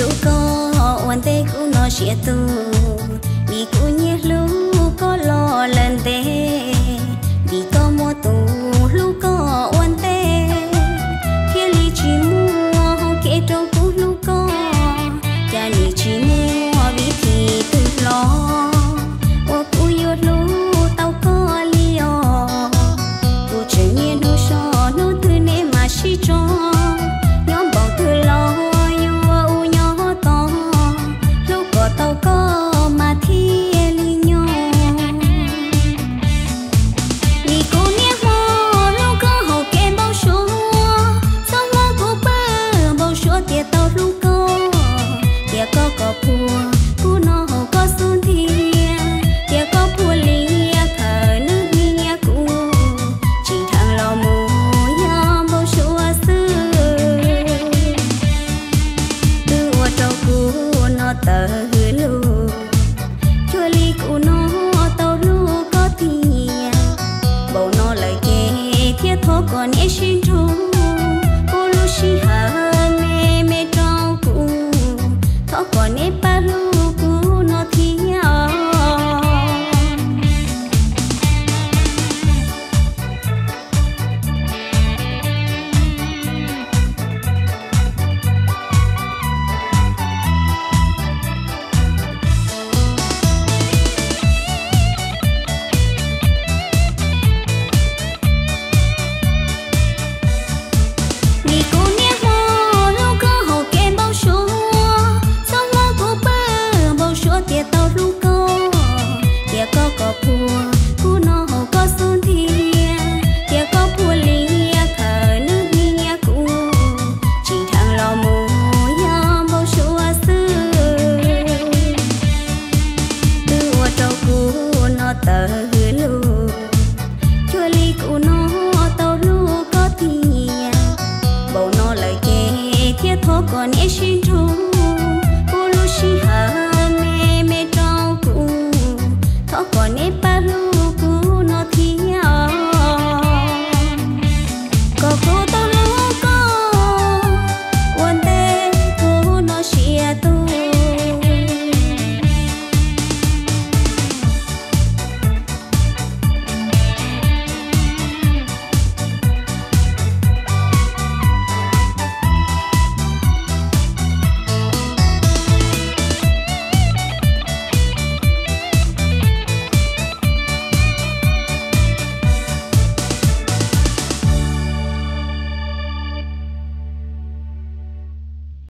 Hlub koj ua ntej kuv no siab tus, vim kuv nyiam hlub koj los lawm ntev. Vim koj muaj tus hlub koj ua ntej, thiaj li tsis muaj hauv kev rau kuv hlub koj. Cas nim tsis muaj vib thim twg hlo uas kuv yuav hlub tau koj li os. Kuv tseem niaj hnub so hnub twg neb mam sib tso, nyob npaum twg los yuav ua nyob tos, hlub kom tau koj mas thiaj li nyob. Vim kuv niaj hmo hlub koj hauv kev npau suav, txhua hmo kuv pw npau suav tias tau hlub koj, tias koj kom puag kuv nyob hauv koj xub ntiag, tias koj puag lias khawm nws hnia kuv, tsis dheev los mus yog npau suav xwb. Twb ua rau kuv no tawv